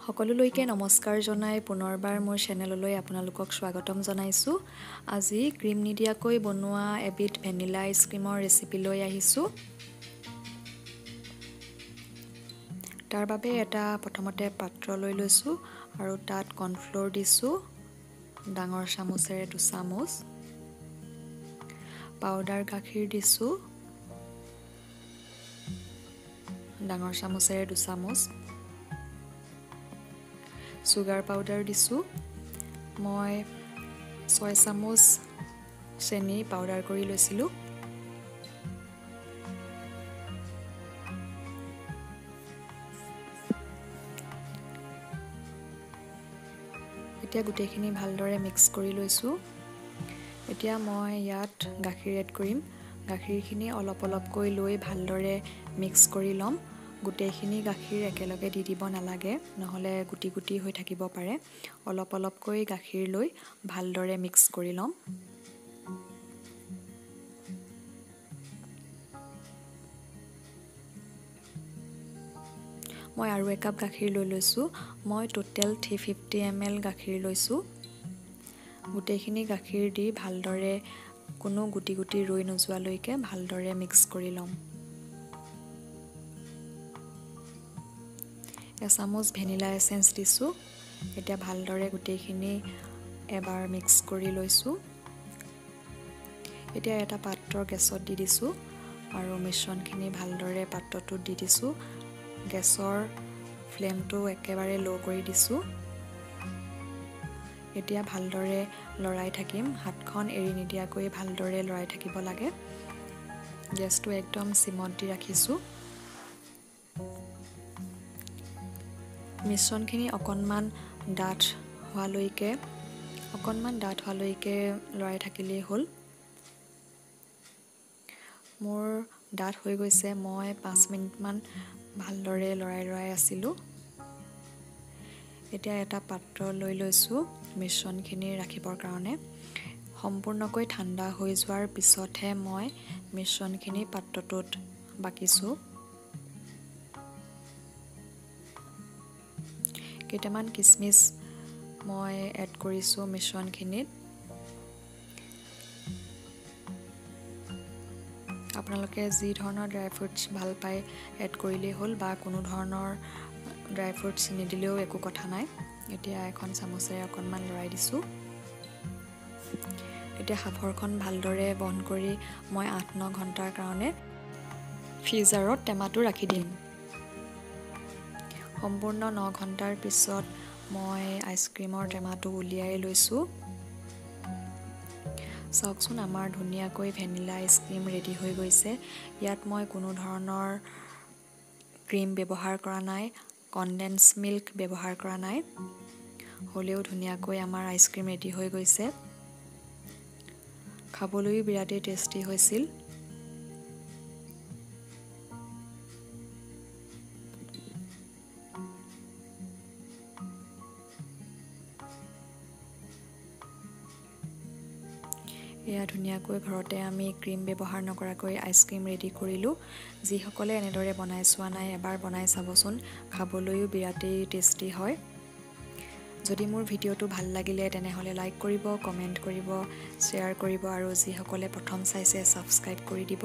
সকলোলৈকে নমস্কাৰ জনাই পুনৰবাৰ মোৰ চেনেললৈ আপোনালোকক স্বাগতম জনাইছো। আজি ক্ৰীম নিদিয়াকৈ বনোৱা এবিধ ভেনিলা আইচক্ৰীমৰ ৰেচিপি লৈ আহিছো। তাৰ বাবে এটা প্ৰথমতে পাত্ৰ লৈ লৈছো আৰু তাত কৰ্ণফ্ল'ৰ দিছো, ডাঙৰ চামুচেৰে 2 চামুচ, পাউডাৰ গাখীৰ দিছো, ডাঙৰ চামুচেৰে 2 চামুচ, চুগাৰ পাউডাৰ দিছো। মই 6 চামুচ চেনি পাউডাৰ কৰি লৈছিলো। এতিয়া গোটেইখিনি ভালদৰে মিক্স কৰি লৈছো। এতিয়া মই ইয়াত গাখীৰ এড কৰিম। গাখীৰখিনি অলপ অলপকৈ লৈ ভালদৰে মিক্স কৰি ল'ম। গোটেইখিনি গাখীৰ একেলগে দি দিব নালাগে, নহ'লে গুটি গুটি হৈ থাকিব পাৰে। অলপ অলপকৈ গাখীৰ লৈ ভালদৰে মিক্স কৰি ল'ম। মই আৰু একাপ গাখীৰ লৈ লৈছোঁ। মই টোটেল 350 ml গাখীৰ লৈছোঁ। গোটেইখিনি গাখীৰ দি ভালদৰে কোনো গুটি গুটি ৰৈ নোযোৱালৈকে ভালদৰে মিক্স কৰি ল'ম। এচামুচ ভেনিলা এচেঞ্চ দিছোঁ। এতিয়া ভালদৰে গোটেইখিনি এবাৰ মিক্স কৰি লৈছোঁ। এতিয়া এটা পাত্ৰ গেছত দি দিছোঁ আৰু মিশ্ৰণখিনি ভালদৰে পাত্ৰটোত দি দিছোঁ। গেছৰ ফ্লেমটো একেবাৰে ল' কৰি দিছোঁ। এতিয়া ভালদৰে লৰাই থাকিম, হাতখন এৰি নিদিয়াকৈ ভালদৰে লৰাই থাকিব লাগে। গেছটো একদম চিমত দি ৰাখিছোঁ। মিশ্ৰণখিনি অকণমান ডাঠ হোৱালৈকে লৰাই থাকিলেই হ'ল। মোৰ ডাঠ হৈ গৈছে। মই 5 মিনিটমান ভালদৰে লৰাই লৰাই আছিলোঁ। এতিয়া এটা পাত্ৰ লৈ লৈছোঁ মিশ্ৰণখিনি ৰাখিবৰ কাৰণে। সম্পূৰ্ণকৈ ঠাণ্ডা হৈ যোৱাৰ পিছতহে মই মিশ্ৰণখিনি পাত্ৰটোত বাকিছোঁ। কেইটামান কিচমিচ মই এড কৰিছোঁ মিশ্ৰণখিনিত। আপোনালোকে যি ধৰণৰ ড্ৰাই ফ্ৰুটছ ভাল পায় এড কৰিলেই হ'ল, বা কোনো ধৰণৰ ড্ৰাই ফ্ৰুটছ নিদিলেও একো কথা নাই। এতিয়া এখন চামুচেৰে অকণমান লৰাই দিছোঁ। এতিয়া সাফৰখন ভালদৰে বন্ধ কৰি মই 8-9 ঘণ্টাৰ কাৰণে ফ্ৰিজাৰত টেমাটো ৰাখি দিম। সম্পূৰ্ণ 9 ঘণ্টাৰ পিছত মই আইচক্ৰীমৰ টেমাটো উলিয়াই লৈছোঁ। চাওকচোন, আমাৰ ধুনীয়াকৈ ভেনিলা আইচক্ৰীম ৰেডি হৈ গৈছে। ইয়াত মই কোনো ধৰণৰ ক্ৰীম ব্যৱহাৰ কৰা নাই, কনডেন্স মিল্ক ব্যৱহাৰ কৰা নাই, হ'লেও ধুনীয়াকৈ আমাৰ আইচক্ৰীম ৰেডি হৈ গৈছে। খাবলৈও বিৰাটেই টেষ্টি হৈছিল। এয়া ধুনীয়াকৈ ঘৰতে আমি ক্ৰীম ব্যৱহাৰ নকৰাকৈ আইচক্ৰীম ৰেডি কৰিলোঁ। যিসকলে এনেদৰে বনাই চোৱা নাই, এবাৰ বনাই চাবচোন, খাবলৈও বিৰাটেই টেষ্টি হয়। যদি মোৰ ভিডিঅ'টো ভাল লাগিলে তেনেহ'লে লাইক কৰিব, কমেণ্ট কৰিব, শ্বেয়াৰ কৰিব আৰু যিসকলে প্ৰথম চাইছে ছাবস্ক্ৰাইব কৰি দিব।